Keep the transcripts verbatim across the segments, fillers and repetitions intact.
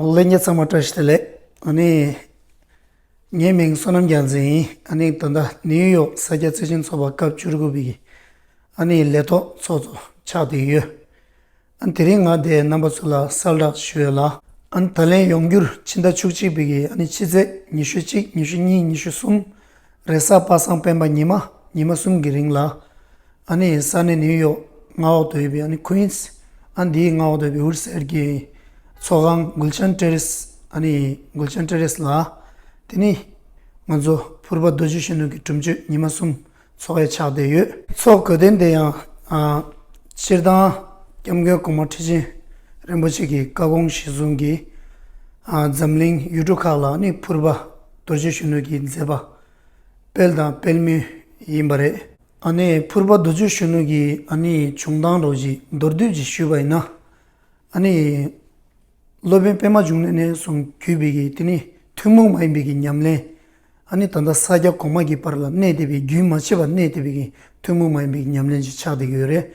ལྷན་རྒྱས་ཚང་མ་བཀྲ་ཤིས་བདེ་ལེགས། ཨ་ནི་ངའི་མིང་བསོད་ནམས་རྒྱལ་མཚན་ཡིན། ཨ་ནི་ད་ལྟ་ནིའུ་ཡོག་ས་སྐྱ་བརྩེ་ཆེན་ཚོགས་པ་སྐབས་བཅུ་དགུ་པའི་གི་ཨ་ནི་ལས་ཐོག་ཚོགས་གཙོ་ཆགས་བསྡད་ཡོད། ཨ་ནི་དེ་རིང་ང་འདིར་རྣམ་པ་ཚོ་ལ་གསལ་བསྒྲགས་ཞུ་ཡོད་ལ། ཨ་ནི་ད་ལན་ཡོང་འགྱུར་ཕྱི་ཟླ་བཅུ་གཅིག་པའི་གི་ཨ་ནི་ཕྱི་ཚེས་ཉི་ཤུ་གཅིག་ཉི་ཤུ་གཉིས་ཉི་ཤུ་གསུམ་རེས་གཟའ་པ་སངས་སྤེན་པ་ཉི་མ་ཉི་མ་གསུམ་གྱི་རིང་ལ། ཨ་ནི་ས་གནས་ནིའུ་ཡོག་མངའ་འོག་ཏུ་ཡོད་པའི་ཨ་ནི་ཁུན་སི། ཨ་ནི་འདིའི་མངའ་འོག་ཏུ་ཡོད་པའི་འུར་སེར་གྱི་ཚོགས་ཁང་གུལ་ཤན་ཏེ་རེས། ཨ་ནི་གུལ་ཤན་ཏེ་རེས་ལ། དེ་ནི་ང་ཚོ་ཕུར་པ་རྡོ་རྗེ་གཞོན་ནུ་གི་སྒྲུབ་མཆོད་ཉི་མ་གསུམ་ཚོགས་ཡ་ཆགས་བསྡད་ཡོད། ཚོགས་གོ་དོན་དེ་ཡང་ཨ་སྤྱིར་བཏང་སྐྱབས་མགོན་གོང་མ་ཁྲི་ཆེན་རིན་པོ་ཆེ་གི་བཀའ་དགོངས་གཞིར་བཟུང་གིས་ཨ་འཛམ་གླིང་ཡུལ་གྲུ་ཁག་ལ་ཨ་ནི་ཕུར་པ་རྡོ་རྗེ་གཞོན་ནུ་གི་མཛད་པ་སྤེལ་དང་སྤེལ་མུས་ཡིན་པ་རེད། ཨ་ནི་ཕུར་པ་རྡོ་རྗེ་གཞོན་ནུ་གི་ཨ་ནི་བྱུང་སྟངས་རོགས་ཀྱི་མདོར་བསྡུས་ཀྱིས་ཞུས་པ་ཡིན་ན། ཨ་ནི་སློབ་དཔོན་པད་མ་འབྱུང་གནས་ནས་བཟུང་བརྒྱུད་པའི་གི་དེ་ནི་ཐུན་མོང་མ་ཡིན་པའི་གི་ཉམས་ལེན། ཨ་ནི་ད་ལྟ་ས་སྐྱ་གོང་མ་གི་བར་ལ་གནས་བསྡད་པའི་རྒྱུན་མ་ཆད་པར་གནས་བསྡད་པའི་གི་ཐུན་མོང་མ་ཡིན་པའི་གི་ཉམས་ལེན་ཅིག་ཆགས་བསྡད་ཀྱི་ཡོད་རེད།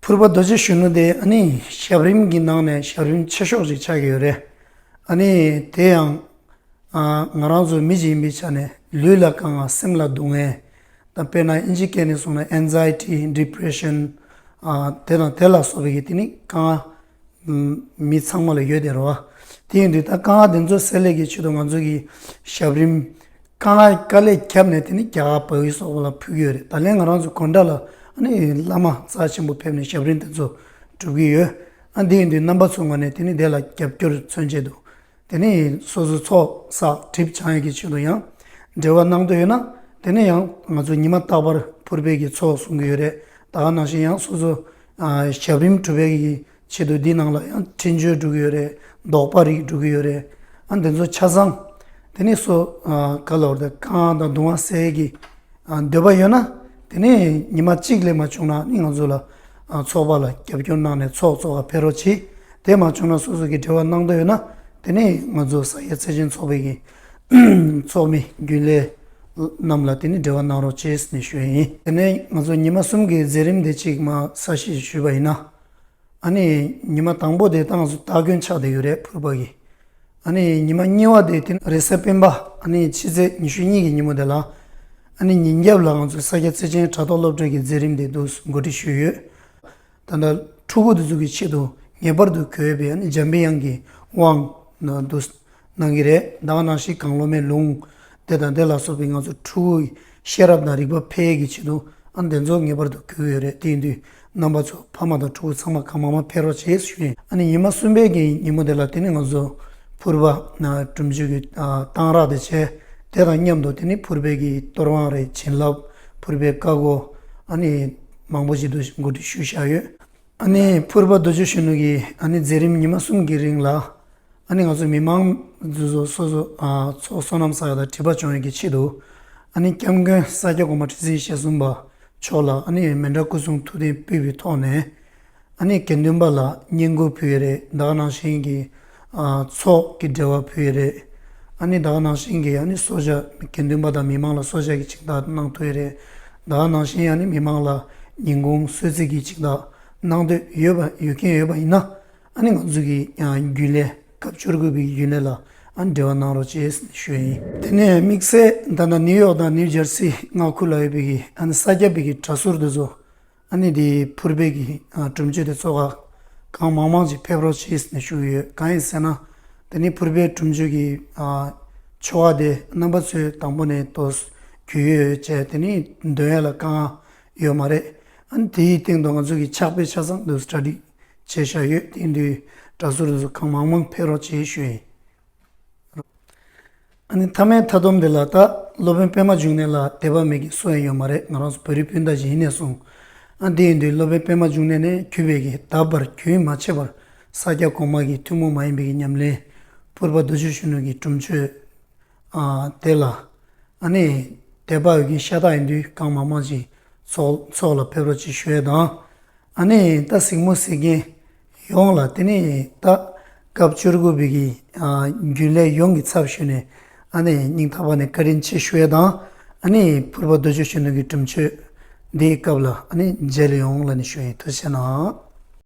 ཕུར་པ་རྡོ་རྗེ་གཞོན་ནུ་དེ་ཨ་ནི་ཞབས་རིམ་གྱི་ནང་ནས་ཞབས་རིམ་ཆེ་ཤོས་ཅིག་ཆགས་ཀྱི་ཡོད་རེད། ཨ་ནི་དེ་ཡང་ཨ་ང་རང་ཚོ་མི་ཞིག་ཡིན་པའི་ཆ་ནས་ལུས་ལ་དཀའ་ངལ་སེམས་ལ་སྡུག་བསྔལ་དང་དཔེར་ན་ཨིན་ཇི་སྐད་ནས་གསུངས་ན་anxiety depression ཨ་དེ་དང་དེ་ལ་སོགས་པའི་གི་དེ་ནི་དཀའ་ངལ་མི་ཚང་མ་ལ་ཡོད་དེ་རེད་བ། དེ་ཡིན་དུས་ད་དཀའ་ངལ་དེ་ཚོ་སེལ་ལས་ཀྱི་ཆེད་དུ་ང་ཚོ་གི་ཞབས་རིམ་དཀའ་ངལ་དཀའ་ལས་བརྒྱབ་ནས་དེ་ནི་རྒྱ་གར་བལ་ཡུལ་སོགས་ལ་ཕུལ་གྱི་ཡོད་རེད། ད་ལན་ང་རང་ཚོ་དགོན་གྲྭ་ལ་ཨ་ནི་བླ་མ་རྩ་ཆེན་པོ་ཕེབས་ནས་ཞབས་རིམ་དེ་ཚོ་སྒྲུབ་ཀྱི་ཡོད། ཨ་འདི་ཡིན་དུས་རྣམ་པ་ཚོའི་ངོས་ནས་དེ་ནི་དེ་ལ་རྒྱབ་སྐྱོར་མཚོན་ཆེད་དུ། དེ་ནས་སོ་སོ་ཚོགས་བསགས་གྲིབ་བྱང་ཡག་གི་ཆེད་དུ་ཡང་འབྲེལ་བ་གནང་འདོད་ཡོད་ན། དེ་ནས་ཡང་ང་ཚོ་ཉི་མ་རྟག་པར་ཕུར་པའི་གི་ཚོགས་གསུང་གི་ཡོད་རེད། ད་ག་ནང་བཞིན་ཡང་སོ་སོ་ཨ་ཞབས་རིམ་སྒྲུབ་པའི་གི་ཆེད་དུ་འདི་ནང་ལ་ཡང་འཕྲིན་བཅོལ་འགྲོ་གི་ཡོད་རེད། ཟློག་པ་རིགས་འགྲོ་གི་ཡོད་རེད། ཨ་འདི་ཚོ་ཆ་ཚང་དེ་ནས་སོ་ཨ་ག་ལ་བར་དུ་དཀའ་ངལ་དང་གདུང་བ་སེལ་གི་ཨ་འདོད་པ་ཡོད་ན། དེ་ནས་ཉི་མ་གཅིག་ལས་མ་བྱུང་ན་ནི་ང་ཚོ་ལ་ཨ་ཚོགས་པ་ལ་རྒྱབ་སྐྱོར་གནང་ནས་ཚོགས་གཙོ་ག་ཕེབས་རོགས་གྱིས། དེ་མ་བྱུང་ན་སོ་སོ་གི་འབྲེལ་བ་གནང་འདོད་ཡོད་ན། དེ་ནས་ང་ཚོ་ས་སྐྱ་བརྩེ་ཆེན་ཚོགས་པའི་གི་ཚོགས་མི་རྒྱུན་ལས་རྣམས་ལ་དེ་ནས་འབྲེལ་བ་གནང་རོགས་གྱིས་ནས་ཞུ་ཡ་ཡིན། དེ་ནས་ང་ཚོ་ཉི་མ་གསུམ་གི་མཛད་རིམ་དེ་གཅིག་མ་གསལ་བཤད་ཞུས་པ་ཡིན་ན། ཨ་ནི་ཉི་མ་དང་པོ་དེ་ད་ང་ཚོ་སྟ་གོན་ཆགས་བསྡད་ཡོད་རེད་ཕུར་པ་གི། ཨ་ནི་ཉི་མ་གཉིས་པ་དེ་དེ་རེས་གཟའ་སྤེན་པ་ཨ་ནི་ཕྱི་ཚེས་ཉི་ཤུ་གཉིས་ཀྱི་ཉིན་མོ་དེ་ལ། ཨ་ནི་ཉིན་རྒྱབ་ལ་ང་ཚོ་ས་སྐྱ་བརྩེ་ཆེན་དྲ་ཐོག་སློབ་གྲྭ་གི་མཛད་རིམ་དེ་འདུག་འགོ་ཁྲིད་ཞུས་ཡོད། ད་ལྟ་ཕྲུ་གུ་དེ་ཚོ་གི་ཆེད་དུ་ངེས་པར་དུ་དགོས་པའི་ཨ་ནི་འཇམ་པའི་དབྱངས་ཀྱི་དབང་ན་འདུག་གནང་གི་རེད། ད་ག་ནང་བཞིན་གང་བློ་མའི་ལུང་དེ་དང་དེ་ལ་སོགས་པའི་ང་ཚོ་ཕྲུ་གུའི་ཤེས་རབ་དང་རིག་པ་འཕེལ་ཡས་ཀྱི་ཆེད་དུ་ཨ་ནི་དེ་ཚོ་ངེས་པར་དུ་དགོས་ཀྱི་ཡོད་རེད། དེ་ཡིན་དུས་རྣམ་པ་ཚོ་ཕ་མ་དང་ཕྲུ་གུ་ཚང་མ་གང་མང་མང་ཕེབས་རོགས་བྱེད་ཞུ་ཡིན། ཨ་ནི་ཉི་མ་གསུམ་པའི་གི་ཉིན་མོ་དེ་ལ་དེ་ནི་ང་ཚོ་ཕུར་པ་ན་སྒྲུབ་མཆོད་ཀྱི་ཨ་གཏང་རག་དེ་བྱས། དེ་དང་མཉམ་དུ་དེ་ནི་ཕུར་པའི་གི་གཏོར་དབང་རེད། བྱིན་རླབས། ཕུར་པའི་བཀའ་བསྒོ། ཨ་ནི་མང་པོ་ཞིག་ཏུ་འགོ་ཁྲིད་ཞུས་བཞག་ཡོད། ཨ་ནི་ཕུར་པ་རྡོ་རྗེ་གཞོན་ནུ་གི་ཨ་ནི་མཛད་རིམ་ཉི་མ་གསུམ་གྱི་རིང་ལ། ཨ་ནི་ང་ཚོ་མི་མང་འདི་ཚོ་སོ་སོ་ཨ་ཚོགས་བསོད་ནམས་བསགས་ཡ་དང་དྲི་བ་བྱུང་ཡ་གི་ཆེད་དུ། ཨ་ནི་སྐྱབས་མགོན་ས་སྐྱ་གོང་མ་ཁྲི་སྲིད་ཞེ་གསུམ་པ་མཆོག་ལ་ཨ་ནི་མཎྜལ་སྐུ་གསུང་ཐུགས་རྟེན་ཕུལ་བའི་ཐོག་ནས། ཨ་ནི་དགེ་འདུན་པ་ལ་བསྙེན་བཀུར་ཕུལ་ཡ་རེད། ད་ག་ནང་བཞིན་གྱི་ཨ་ཚོགས་ཀྱི་འབྲེལ་བ་ཕུལ་ཡ་རེད། ཨ་ནི་ད་ག་ནང་བཞིན་གྱི་ཨ་ནི་གསོལ་ཇ་དགེ་འདུན་པ་དང་མི་མང་ལ་གསོལ་ཇ་གི་སྦྱིན་བདག་གནང་ཐུབ་ཡ་རེད། ད་ག་ནང་བཞིན་ཨ་ནི་མི་མང་ལ་ཉིན་གུང་གསོལ་ཚིགས་ཀྱི་སྦྱིན་བདག་གནང་འདོད་ཡོད་པ་ཡོད་མཁན་ཡོད་པ་ཡིན་ན། ཨ་ནི་ང་ཚོ་གི་ཨ་རྒྱུན་ལས་སྐབས་བཅུ་དགུ་པའི་རྒྱུན་ལས་ལ་ཨ་ནི་འབྲེལ་བ་གནང་རོགས་ཞེས་ཞུ་ཡ་ཡིན། དེ་ནས་དམིགས་བསལ་ད་ལྟ་ནིའུ་ཡོག་དང་ནིའུ་ཇར་སི་མངའ་ཁུལ་ལ་ཡོད་པའི་གི་ཨ་ནི་ས་སྐྱ་པའི་གི་གྲྭ་ཟུར་དེ་ཚོ་ཨ་ནི་དེ་ཕུར་པའི་གི་ཨ་སྒྲུབ་མཆོད་དེ་ཚོགས་ཁག་གང་མང་མང་ཅིག་ཕེབས་རོགས་ཞེས་ནས་ཞུ་གི་ཡོད། གང་ཡིན་ཟེར་ན་དེ་ནི་ཕུར་པའི་སྒྲུབ་མཆོད་ཀྱི་ཨ་ཆོ་ག་དེ་རྣམ་པ་ཚོས་དང་པོ་ནས་ཏོག་ཙམ་གྱོན་ཡོད་བྱས། དེ་ནི་འདོན་ཡ་ལ་དཀའ་ངལ་ཡོད་མ་རེད། ཨ་ནི་དེའི་སྟེང་དུ་ང་ཚོ་གི་ཕྱག་དཔེ་ཆ་ཚང་དུ་གྲ་སྒྲིག་བྱས་བཞག་ཡོད། དེ་ཡིན་དུས་གྲྭ་ཟུར་དེ་ཚོ་གང་མང་མང་ཕེབས་རོགས་ཞེས་ཞུ་ཡིན། ཨ་ནི་མཐའ་མའི་མཐའ་སྡོམ་དེ་ལ་ད་སློབ་དཔོན་པད་མ་འབྱུང་གནས་ལ་དད་པ་མེད་མཁན་སུ་ཡང་ཡོད་མ་རེད། ང་རང་ཚོ་བོད་རིགས་སྤུན་ཟླ་ཞིག་ཡིན་ནས་བཟུང་། ཨ་དེ་ཡིན་དུས་སློབ་དཔོན་པད་མ་འབྱུང་གནས་ནས་བརྒྱུད་པའི་གི་ད་བར་རྒྱུན་མ་ཆད་པར་ས་སྐྱ་གོང་མ་གི་ཐུན་མོང་མ་ཡིན་པའི་གི་ཉམས་ལེན་ཕུར་པ་རྡོ་རྗེ་གཞོན་ནུ་གི་སྒྲུབ་མཆོད་ཨ་དེ་ལ་ཨ་ནི་དད་པ་ཡོད་མཁན་ཤ་སྟག་ཡིན་དུས་གང་མང་མང་ཞིག་ཚོགས་ཚོགས་ལ་ཕེབས་རོགས་ཅེས་ཞུ་ཡས་དང་། ཨ་ནི་ད་གཟིགས་མོ་གཟིགས་མཁན་ཡོངས་ལ་དེ་ནི་ད་སྐབས་བཅུ་དགུ་པའི་གི་ཨ་རྒྱུན་ལས་ཡོངས་ཀྱི་ཚབ་ཞུས་ནས་ཨ་ནི་སྙིང་ཐག་པ་ནས་བཀའ་དྲིན་ཆེ་ཞུ་ཡས་དང་། ཨ་ནི་ཕུར་པ་རྡོ་རྗེ་གཞོན་ནུ་གི་སྒྲུབ་མཆོད་འདིའི་སྐབས་ལ་ཨ་ནི་མཇལ་ཡོང་ལ་ནི་ཞུ་ཡས། ཐུགས་རྗེ་གནང་།